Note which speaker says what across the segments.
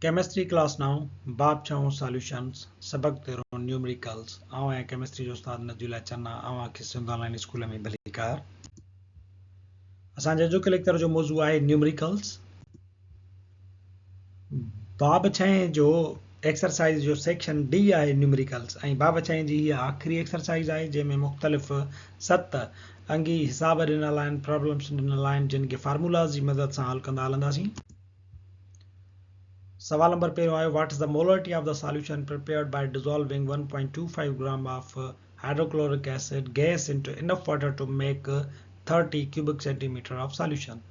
Speaker 1: Chemistry class نائون، باب ڇهون ساليوشنز، سبق تيرهون نيومريڪلز، آئون آهيان ڪيمسٽري جو استاد نجي الله چنا، اوهان کي سنڌ آن لائين اسڪول ۾ ڀليڪار. اسان جي اڄوڪي ليڪچر جو موضوع آهي نيومريڪلز. باب ڇهين جو ايڪسرسائيز جو سيڪشن ڊي آهي نيومريڪلز ۽ باب ڇهين جي هيء آخري ايڪسرسائيز آهي جنهن ۾ مختلف ست انگي حساب ڏنل آهن، پرابلمز ڏنل آهن جن کي فارمولاز جي مدد سان حل ڪندا هلنداسين. سوال نمبر پهريون آيو what is the molarity of the solution prepared by dissolving 1.25 gram of hydrochloric acid gas into enough water to make 30 cubic centimetre of solution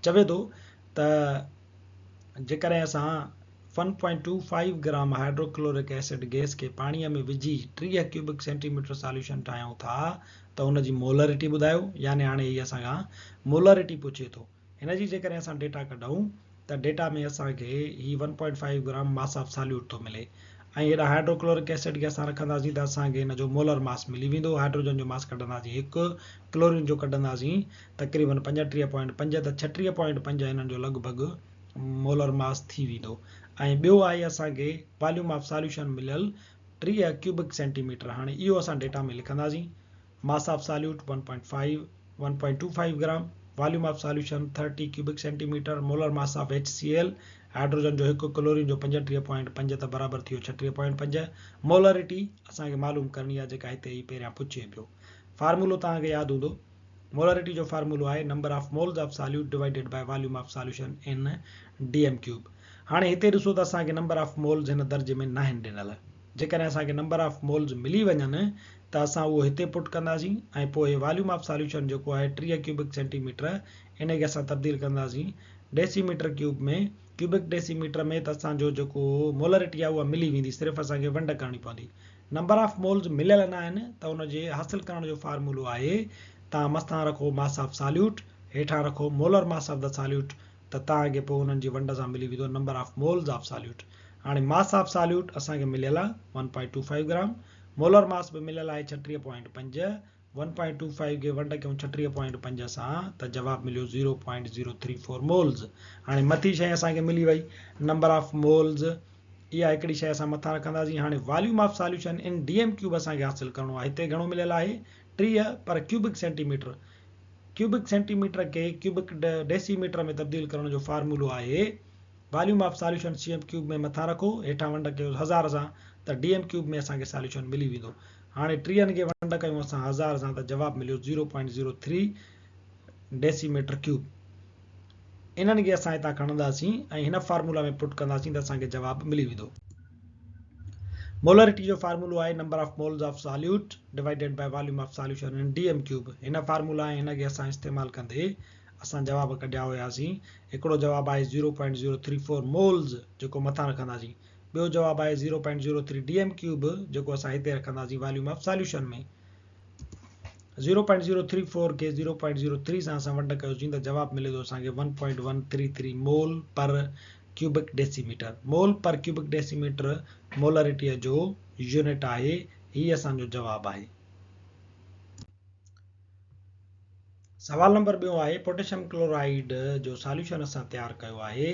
Speaker 1: چوي ٿو ته جيڪڏهن اسان 1.25 گرام هائڊروڪلورڪ ايسڊ گيس کي پاڻي ۾ وجهي 30 ڪيوبڪ سينٽي ميٽر ساليوشن ٺاهيون ٿا ته ان جي مولرٽي ٻڌايو يعني هاڻي هي اسان کان مولرٽي پڇي ٿو هن جي جيڪڏهن اسان ڊيٽا ڪڍون ته ڊيٽا ۾ اسان کي هي one point five gram mass of solute ٿو ملي ۽ هيڏانهن هائڊروڪلورڪ ايسڊ کي اسان رکنداسين ته اسان کي هن جو مولر ماس ملي ويندو. هائڊروجن جو ماس ڪڍنداسين هڪ، ڪلورين جو ڪڍنداسين تقريبن 35.5 ته 36.5 هنن جو لڳ ڀڳ مولر ماس ٿي ويندو ۽ ٻيو آهي اسان کي واليوم آف ساليوشن مليل 30 ڪيوبڪ سينٽي ميٽر هاڻي اهو اسان ڊيٽا ۾ لکنداسين. Mass of solute 1.5 1.25 gram, volume of solution 30 cubic centimetre, molar mass of H C L, hydrogen جو هڪ، ڪلورين جو 35.5 ته برابر ٿي ويو 36.5، مولرٽي اسان کي معلوم ڪرڻي آهي جيڪا هتي هي پهريان پڇي پيو. فارمولو توهان کي ياد هوندو. مولرٽي جو فارمولو آهي number of moles of solute divided by volume of solution in D M cube. هاڻي هتي ڏسو ته اسان کي نمبر آف مولز هن درجي ۾ ناهن ڏنل. جيڪڏهن اسان کي نمبر آف مولز ملي وڃن ته اسان اهو هتي پٽ ڪنداسين ۽ پوء هي واليوم آف ساليوشن جيڪو آهي 30 ڪيوبڪ سينٽي ميٽر ان کي اسان تبديل ڪنداسين ڊيسي metre cube ۾ cubic decimetre ۾ ته اسان جو جيڪو مولرٽي آهي اها ملي ويندي صرف اسان کي ونڊ ڪرڻي پوندي نمبر آف مولز مليل نه آهن ته ان جي حاصل ڪرڻ جو فارمولو آهي تان مٿان رکو ماس آف ساليوٽ هيٺان رکو molar mass of the solute ته توهان کي پوء انهن جي ونڊ سان ملي ويندو number of moles of solute. هاڻي ماس آف ساليوٽ اسان کي مليل آهي one point two five gram, molar mass به مليل آهي 36.5، ون پوائنٽ ٽو فائيو کي ونڊ ڪيون 36.5 سان ته جواب مليو zero point zero three four moles. هاڻي مٿي شيء اسان کي ملي وئي نمبر آف مولز، اها هڪڙي شيء اسان مٿان رکنداسين. هاڻي volume of solution in D M cube اسان کي حاصل ڪرڻو آهي، هتي گهڻو مليل آهي 30 per cubic centimetre, cubic centimetre کي ڪيوبڪ ڊيسي ميٽر ۾ تبديل ڪرڻ جو فارمولو آهي volume of solution C M cube ۾ مٿان رکو هيٺان ونڊ ڪيو هزار سان ته ڊي ايم ڪيوب ۾ اسان کي ساليوشن ملي ويندو هاڻي ٽيهن کي ونڊ ڪيون اسان هزار سان ته جواب مليو zero point zero three decimetre cube انهن کي اسان هتان کڻنداسين ۽ هن فارمولا ۾ پٽ ڪنداسين ته اسان کي جواب ملي ويندو. مولرٽي جو فارمولو آهي number of moles of solute divided by volume of solution in D M cube. هن فارمولا ۽ هن کي اسان استعمال ڪندي اسان جواب ڪڍيا هياسين. هڪڙو جواب آهي zero point zero three four moles جيڪو مٿان رکنداسين. ٻيو جواب آهي zero point zero three D M cube جيڪو اسان هتي رکنداسين واليوم of solution ۾. Zero point zero three four کي زيرو پوائنٽ زيرو ٿري سان اسان ونڊ ڪيوسين ته جواب ملي ٿو اسان کي one point one three three mole per cubic decimetre. Mole per cubic decimetre مولرٽيء جو يونٽ آهي. هي اسان جو جواب آهي. سوال نمبر ٻيون آهي پوٽيشم ڪلورائيڊ جو ساليوشن اسان تيار ڪيو آهي.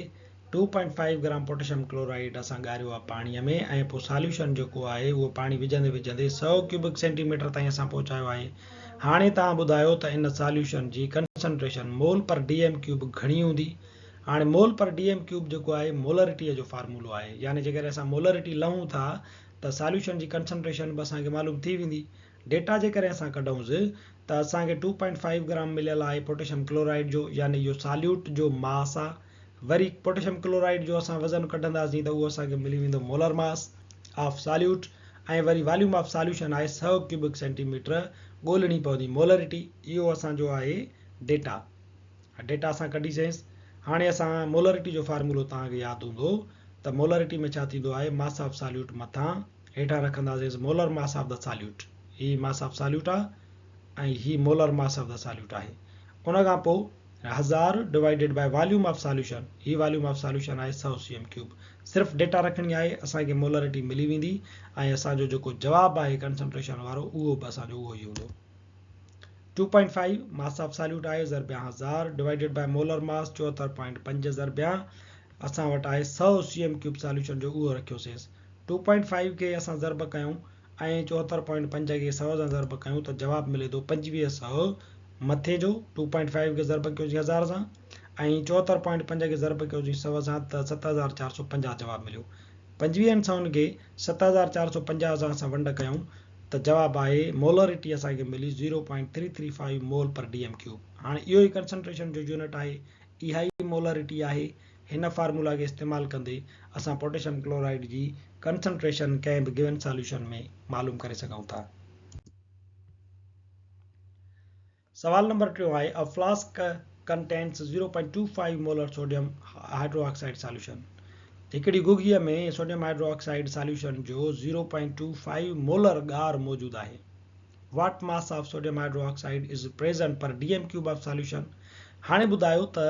Speaker 1: Two point five gram potassium chloride اسان ڳاريو آهي پاڻيء ۾ ۽ پوء ساليوشن جيڪو آهي اهو پاڻي وجهندي وجهندي سؤ ڪيوبڪ سينٽي ميٽر تائين اسان پهچايو آهي. هاڻي توهان ٻڌايو ته ان ساليوشن جي concentration mole per D M cube گهڻي هوندي؟ هاڻي مول پر ڊي ايم ڪيوب جيڪو آهي مولرٽيء جو فارمولو آهي يعني جيڪڏهن اسان مولرٽي لهون ٿا ته ساليوشن جي ڪنسنٽريشن به اسان کي معلوم ٿي ويندي. ڊيٽا جيڪڏهن اسان ڪڍونس ته اسان کي ٽو پوائنٽ فائيو گرام مليل آهي پوٽيشم ڪلورائيڊ جو يعني اهو ساليوٽ جو ماس آهي وري پوٽيشم ڪلورائيڊ جو اسان وزن ڪڍنداسين ته اهو اسان کي ملي ويندو مولر ماس آف ساليوٽ ۽ وري واليوم آف ساليوشن آهي سؤ ڪيوبڪ سينٽي ميٽر ڳولڻي پوندي مولرٽي اهو اسان جو آهي ڊيٽا. ڊيٽا اسان ڪڍي سينس. هاڻي اسان مولرٽي جو فارمولو توهان کي ياد هوندو ته مولرٽي ۾ ڇا ٿيندو آهي ماس آف ساليوٽ مٿان هيٺان رکنداسينس molar mass of the solute he mass of solute آ ۽ هي molar mass of the solute آهي ان کان پو هزار divided by volume of solution he واليوم of solution آهي سؤ سي ايم ڪيوب صرف ڊيٽا رکڻي آهي اسان کي مولرٽي ملي ويندي ۽ اسان جو جيڪو جواب آهي ڪنسنٽريشن وارو اهو به اسان جو اهو ئي هوندو. Two point five mass of solute آهي ضربيان هزار ڊوائيڊيڊ باء مولر ماس 74.5 ضربيان اسان وٽ آهي سؤ سي ايم ڪيوب ساليوشن جو اهو رکيوسيس. ٽو پوائنٽ فائيو کي اسان ضرب ڪيون ۽ 74.5 کي سؤ سان ضرب ڪيون ته جواب ملي ٿو 2500 مٿي جو ٽو پوائنٽ فائيو کي ضرب ڪيوسين هزار سان ۽ 74.5 کي ضرب ڪيوسين سؤ سان ته 7450 جواب مليو. پنجويهن سون کي 7450 سان اسان ونڊ ڪيون ته جواب آهي مولرٽي اسان کي ملي zero point three three five mole per D M cube. هاڻي اهو ئي ڪنسنٽريشن جو يونٽ آهي، اها ئي مولرٽي آهي. هن فارمولا کي استعمال ڪندي اسان پوٽيشم ڪلورائيڊ جي ڪنسنٽريشن ڪنهن به گيون ساليوشن ۾ معلوم ڪري سگهون ٿا. سوال نمبر ٽيون آهي، A flask contains 0.25 molar sodium hydroxide solution. هڪڙي گوگيء ۾ سوڊيم هائيڊرو آڪسائيڊ ساليوشن جو 0.25 مولر ڳار موجود آهي. What mass of sodium hydroxide is present per dm cube of solution? هاڻي ٻڌايو ته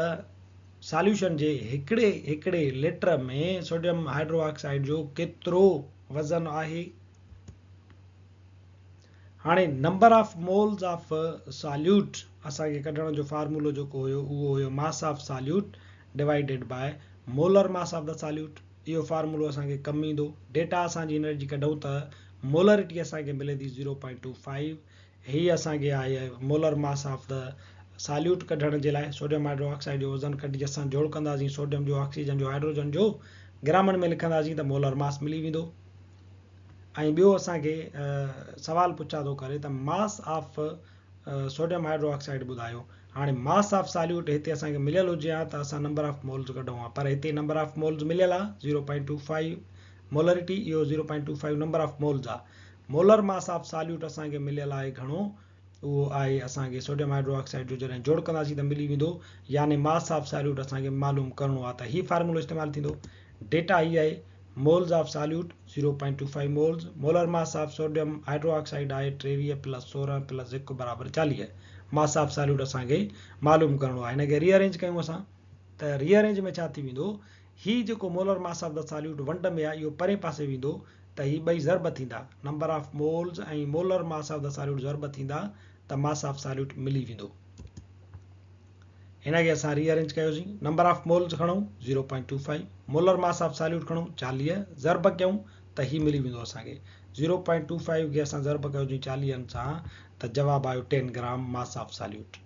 Speaker 1: ساليوشن جي هڪڙي هڪڙي ليٽر ۾ سوڊيم هائيڊرو آڪسائيڊ جو ڪيترو وزن آهي؟ هاڻي number of moles of solute اسان کي ڪڍڻ جو فارمولو جيڪو هيو اهو هيو mass of solute divided by molar mass of the solute. اهو فارمولو اسان کي ڪم ايندو. ڊيٽا اسان جي هينئر جي ڪڍون ته مولرٽي اسان کي ملي ٿي زيرو پوائنٽ ٽو فائيو. هي اسان کي آهي molar mass of the solute ڪڍڻ جي لاء سوڊيم هائيڊرو آڪسائيڊ جو وزن ڪڍي اسان جوڙ ڪنداسين سوڊيم جو آڪسيجن جو هائيڊروجن جو گرامن ۾ لکنداسين ته مولر ماس ملي ويندو. ۽ ٻيو اسان کي سوال پڇا ٿو ڪري ته mass of sodium hydro oxide ٻڌايو. هاڻي ماس آف ساليوٽ هتي اسان کي مليل هجي ها ته اسان نمبر آف مولز ڪڍون ها پر هتي نمبر آف مولز مليل آ 0.25 مولرٽي اهو 0.25 نمبر آف مولز آ. مولر ماس آف ساليوٽ اسان کي مليل آهي گهڻو اهو آهي اسان کي سوڊيم هائيڊرو آڪسائيڊ جو جڏهن جوڙ ڪنداسين ته ملي ويندو يعني ماس آف ساليوٽ اسان کي معلوم ڪرڻو آهي ته هي فارمولو استعمال ٿيندو. ڊيٽا هي آهي moles of solute 0.25 moles, molar mass of sodium hydroxide آهي 23 پلس 16 پلس 1 برابر 40. ماس آف ساليوٽ اسان کي معلوم ڪرڻو آهي. هن کري ارينج ڪيون اسان ته ري ارينج ۾ ڇا ٿي ويندو هي جيڪو molar mass of the solute ونڊ ۾ آهي اهو پرين پاسي ويندو ته هي ٻئي ضرب ٿيندا، number of moles ۽ molar mass of the solute ضرب ٿيندا ته ماس آف ساليوٽ ملي ويندو. هن کي اسان ري ارينج ڪيوسين، نمبر آف مولز کڻون 0.25، مولر ماس آف ساليوٽ کڻون 40، ضرب ڪيون ته هي ملي ويندو اسان کي. 0.25 کي اسان ضرب ڪيوسين چاليهن سان ته جواب آيو 10 گرام ماس آف ساليوٽ.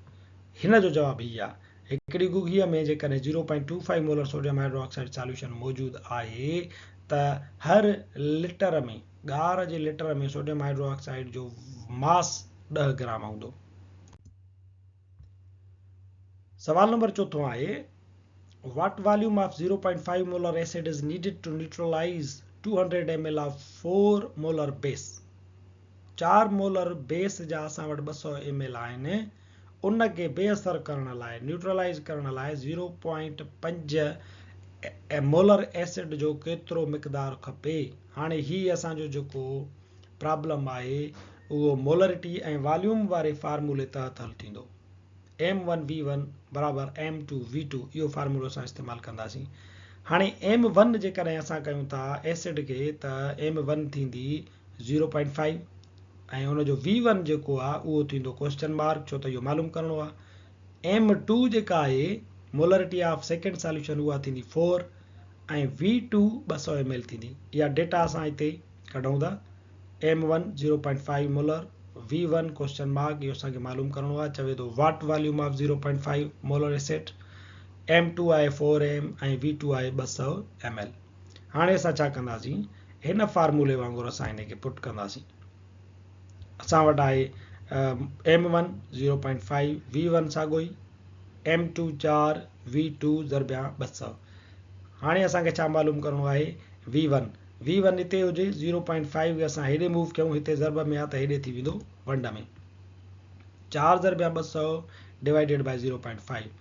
Speaker 1: هن جو جواب هي آ. هڪڙي گوگيء ۾ جيڪڏهن 0.25 مولر سوڊيم هائيڊروآڪسائيڊ ساليوشن موجود آهي ته هر لٽر ۾ ڳار جي لٽر ۾ سوڊيم هائيڊروآڪسائيڊ جو ماس 10 گرام هوندو. سوال نمبر چوٿون آهي what volume of 0.5 molar acid is needed to neutralise 200 M L of 4 molar base. چار مولر بيس جا اسان وٽ 200 ايم ايل آهن ان کي بي اثر ڪرڻ لاء، نيوٽرلائيز ڪرڻ لاء، زيرو پوائنٽ پنج مولر ايسڊ جو ڪيترو مقدار کپي؟ هاڻي هي اسان جو جيڪو پرابلم آهي اهو مولرٽي ۽ واليوم واري فارمولي تحت حل ٿيندو. ايم ون وي ون برابر ايم ٽو وي ٽو اهو فارمولو اسان استعمال ڪنداسين. هاڻي ايم ون جيڪڏهن اسان ڪيون ٿا ايسڊ کي ته ايم ون ٿيندي زيرو پوائنٽ فائيو ۽ ان جو وي ون جيڪو آ اهو ٿيندو ڪوئسچن مارڪ ڇو ته اهو معلوم ڪرڻو آ. ايم ٽو جيڪا آهي مولرٽي آف سيڪنڊ ساليوشن اها ٿيندي four ۽ V two ٻه سؤ ايم ايل ٿيندي. اها ڊيٽا اسان هتي ڪڍون ٿا. M one zero point five molar, V one question mark اهو اسان کي معلوم ڪرڻو آ. چوي ٿو what volume of zero point five molar acid. M two آهي فور ايم ۽ وي ٽو آهي ٻه سؤ ايم ايل. هاڻي اسان ڇا ڪنداسين هن فارمولي وانگر اسان هن کي پٽ ڪنداسين. اسان وٽ آهي M one zero point five V one ساڳو ئي ايم ٽو چار وي ٽو ضربيان ٻه سؤ. هاڻي اسان کي ڇا معلوم ڪرڻو آهي وي ون. وي ون هتي هجي زيرو پوائنٽ فائيو کي اسان هيڏي موو ڪيون هتي ضرب ۾ آ ته هيڏي ٿي ويندو ونڊ ۾. چار ضربيان ٻه سؤ divided by zero point five.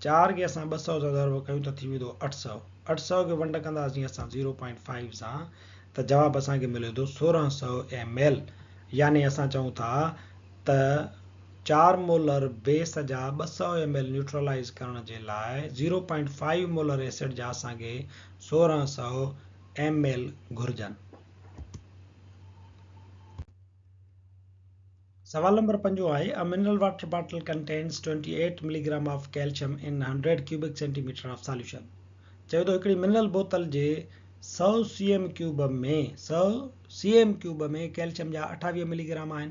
Speaker 1: چار کي اسان ٻه سؤ سان ضرب ڪيون ته ٿي ويندو اٺ سؤ. اٺ سؤ کي ونڊ ڪنداسين اسان زيرو پوائنٽ فائيو سان ته جواب اسان کي ملي ٿو سورهن سؤ ايم ايل يعني اسان چئون ٿا ته چار مولر بيس جا ٻه سؤ ايم ايل نيوٽرلائيز ڪرڻ جي لاء zero point five molar acid جا اسان کي سورهن سؤ ايم ايل گهرجن. سوال نمبر پنجون آهي، A mineral water bottle contains 28 milligram of calcium in 100 cubic centimeter of solution. چوي ٿو هڪڙي منرل بوتل جي سؤ سي ايم ڪيوب ۾ سؤ سي ايم ڪيوب ۾ ڪيلشيم جا 28 ملي گرام آهن.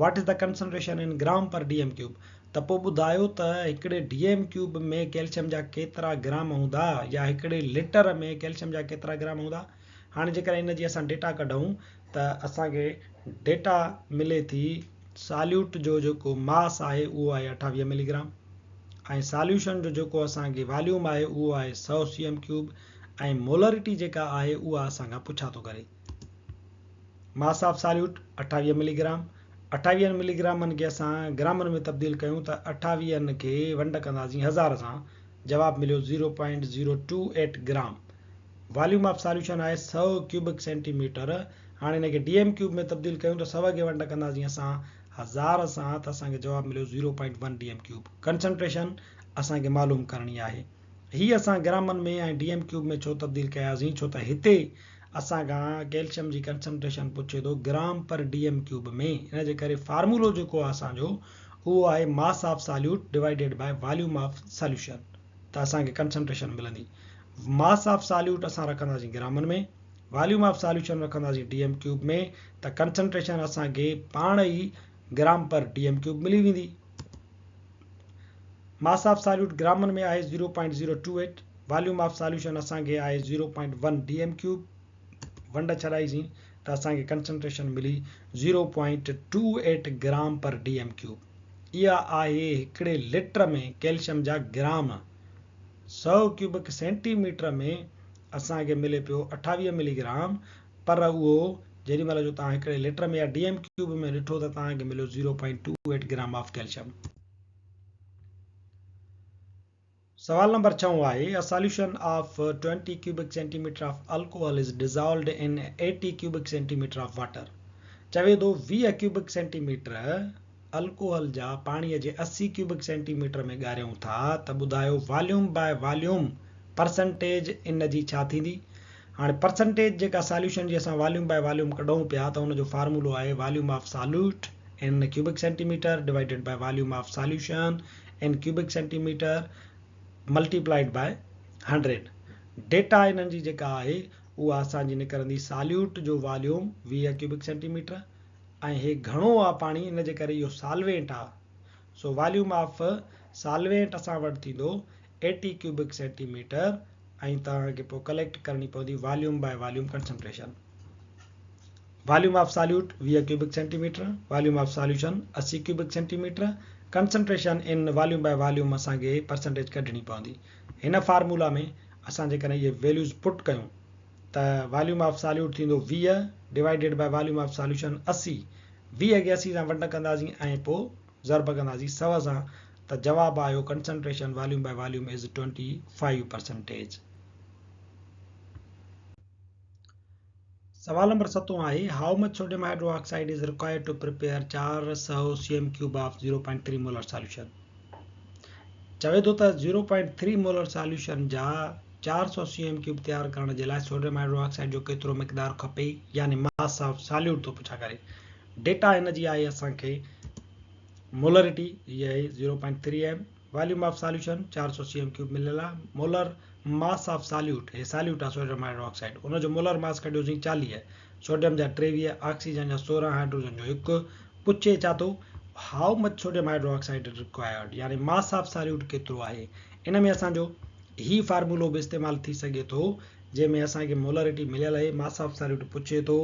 Speaker 1: What is the concentration in gram per D M cube? ته پوء ٻڌايو ته هڪڙي ڊي ايم ڪيوب ۾ ڪيلشيم جا ڪيترا گرام هوندا يا هڪڙي ليٽر ۾ ڪيلشيم جا ڪيترا گرام هوندا؟ هاڻي جيڪڏهن ان جي اسان ڊيٽا ڪڍون ته اسان کي ڊيٽا ملي ٿي ساليوٽ جو جيڪو ماس آهي اهو آهي 28 ملي گرام ۽ ساليوشن جو جيڪو اسان کي واليوم آهي اهو آهي 100 سي ايم ڪيوب ۽ مولرٽي جيڪا آهي اها اسان کان پڇا ٿو ڪري. ماس آف ساليوٽ 28 ملي گرام، 28 ملي گرامن کي اسان گرامن ۾ تبديل ڪيون ته اٺاويهن کي ونڊ ڪنداسين 1000 سان، جواب مليو zero point zero two eight gram. Volume of solution آهي سؤ ڪيوبڪ سينٽي ميٽر، هاڻي ان کي ڊي ايم ڪيوب ۾ تبديل ڪيون ته سؤ کي ونڊ ڪنداسين اسان 1000 سان ته اسان کي جواب مليو zero point one D M cube. Concentration اسان کي معلوم ڪرڻي آهي. هي اسان گرامن ۾ ۽ ڊي ايم ڪيوب ۾ ڇو تبديل ڪياسين ڇو ته هتي اسان کان ڪيلشيم جي ڪنسنٽريشن پڇي ٿو گرام پر ڊي ايم ڪيوب ۾، ان جي ڪري فارمولو جيڪو آهي اسان جو اهو آهي mass of solute divided by volume of solution. ته اسان کي ڪنسنٽريشن ملندي. ماس آف ساليوٽ اسان رکنداسين گرامن ۾، واليوم آف ساليوشن رکنداسين ڊي ايم ڪيوب ۾ ته ڪنسنٽريشن اسان کي پاڻ ئي gram per D M cube ملي ويندي. ماس آف ساليوٽ گرامن ۾ آهي zero point zero two eight, volume of solution اسان کي آهي zero point one D M cube, ونڊ ڇڏائيسين ته اسان کي ڪنسنٽريشن ملي zero point two eight gram per D M cube. اها آهي هڪڙي ليٽر ۾ ڪيلشم جا گرام. سؤ ڪيوبڪ سينٽي ميٽر ۾ اسان کي ملي پيو 28 ملي گرام پر اهو جيڏي مهل جو توهان هڪڙي ليٽر ۾ يا ڊي ايم ڪيوب ۾ ڏٺو ته توهان کي مليو zero point two eight gram of calcium. سوال نمبر ڇهون آهي، A solution of 20 cubic centimeter of alcohol is dissolved in 80 cubic centimeter of water. چوي ٿو 20 ڪيوبڪ سينٽي ميٽر الڪوحل جا پاڻي جي 80 ڪيوبڪ سينٽي ميٽر ۾ ڳاريون ٿا ته ٻڌايو واليوم باء واليوم پرسنٽيج ان جي ڇا ٿيندي؟ هاڻي پرسنٽيج جيڪا ساليوشن جي اسان واليوم باء واليوم ڪڍون پيا ته ان جو فارمولو آهي volume of solute in cubic centimetre divided by volume of solution in cubic centimetre multiplied by 100. Data انهن جي جيڪا آهي اها اسان جي نڪرندي ساليوٽ جو واليوم 20 ڪيوبڪ سينٽي ميٽر ۽ هي گهڻو آ پاڻي ان جي ڪري اهو سالوينٽ آ سو واليوم آف سالوينٽ اسان وٽ ٿيندو 80 ڪيوبڪ سينٽي ميٽر ۽ توهان کي پوء ڪليڪٽ ڪرڻي پوندي volume by volume concentration. Volume of solute 20 cubic centimetre, volume of solution 80 cubic centimetre, concentration in volume by volume اسان کي پرسنٽيج ڪڍڻي پوندي. هن فارمولا ۾ اسان جيڪڏهن اهي ويليوز پٽ ڪيون ته واليوم آف ساليوٽ ٿيندو 20 divided by volume of solution 80، 20 کي 80 سان ونڊ ڪنداسين ۽ پوء ضرب ڪنداسين 100 سان ته جواب آيو concentration volume by volume is 25 percentage. سوال نمبر ستون آهي، how much sodium hydroxide is required to prepare 400 C M cube of zero point three molar solution? چوي ٿو ته zero point three molar solution جا 400 سي ايم ڪيوب تيار ڪرڻ جي لاء سوڊيم هائيڊرو آڪسائيڊ جو ڪيترو مقدار کپي يعني ماس آف ساليوٽ ٿو پڇا ڪري. ڊيٽا هن جي آهي اسان کي مولرٽي هي آهي zero point three M, volume of solution 400 C M cube مليل آ، مولر ماس آف ساليوٽ، هي ساليوٽ آ سوڊيم هائيڊرو آڪسائيڊ، ان جو مولر ماس ڪڍيوسين 40، سوڊيم جا 23، آڪسيجن جا 16، هائيڊروجن جو هڪ، پڇي ڇا ٿو how much sodium hydroxide is required يعني ماس آف ساليوٽ ڪيترو آهي، ان ۾ اسان جو هي فارمولو به استعمال ٿي سگهي ٿو جنهن ۾ اسان کي مولرٽي مليل آهي، ماس آف ساليوٽ پڇي ٿو،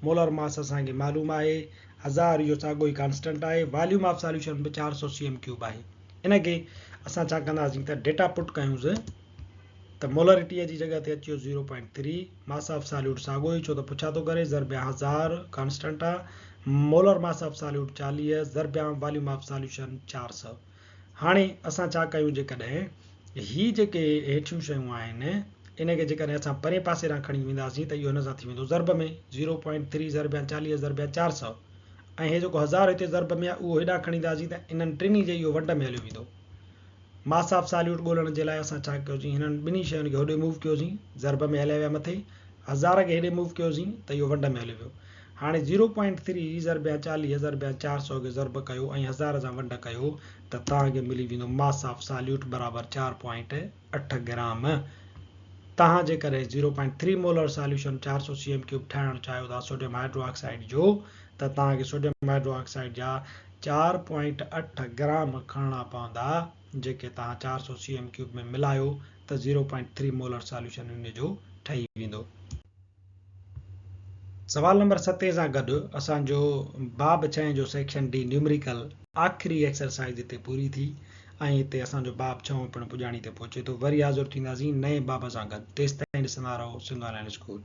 Speaker 1: مولر ماس اسان کي معلوم آهي، 1000 اهو ساڳيو ئي ڪانسٽنٽ آهي، واليوم آف ساليوشن به 400 سي ايم ڪيوب آهي. ان کي اسان ڇا ڪنداسين ته ڊيٽا پٽ ڪيونس ته مولرٽي جي جڳهه تي اچي ويو zero point three, mass of solute ساڳو ئي ڇو ته پڇا ٿو ڪري، ضربيان 1000 ڪانسٽنٽ آ، مولر ماس آف ساليوٽ 40، ضربيان واليوم آف ساليوشن 400. هاڻي اسان ڇا ڪيون جيڪڏهن هي جيڪي هيٺيون شيون آهن ان کي جيڪڏهن اسان پرين پاسي ڏانهن کڻي وينداسين ته اهو هن سان ٿي ويندو ضرب ۾ زيرو پوائنٽ ٿري ضربيان 40 ضربيان 400. ۽ هي جيڪو 1000 هتي ضرب ۾ آهي اهو هيڏانهن کڻي اينداسين ته انهن ٽنهي جي اهو ونڊ ۾ هليو ويندو. ماس آف ساليوٽ ڳولڻ جي لاء اسان ڇا ڪيوسين هنن ٻنهي شين کي هوڏي موو ڪيوسين ضرب ۾ هليا ويا مٿي 1000 کي هيڏي موو ڪيوسين ته اهو ونڊ ۾ هليو ويو. هاڻي زيرو پوائنٽ ٿري ضرب يا 40 ضرب يا 400 کي ضرب ڪيو ۽ 1000 سان ونڊ ڪيو ته توهان کي ملي ويندو ماس آف ساليوٽ برابر 4.8 گرام. توهان جيڪڏهن zero point three molar solution 400 C M cube ٺاهڻ چاهيو ٿا سوڊيم هائيڊرو آڪسائيڊ جو ته توهان کي سوڊيم هائيڊرو آڪسائيڊ جا 4.8 گرام کڻڻا پوندا جيڪي توهان 400 سي ايم ڪيوب ۾ ملايو ته zero point three molar solution ان جو ٺهي ويندو. سوال نمبر ستين سان گڏ اسان جو باب ڇهين جو سيڪشن ڊي نيومريڪل آخري ايڪسرسائيز هتي پوري ٿي ۽ هتي اسان جو باب ڇهون پڻ پڄاڻي تي پهچي ٿو. وري حاضر ٿينداسين نئين باب سان گڏ تيستائين ڏسندا رهو سنڌ آن لائين اسڪول.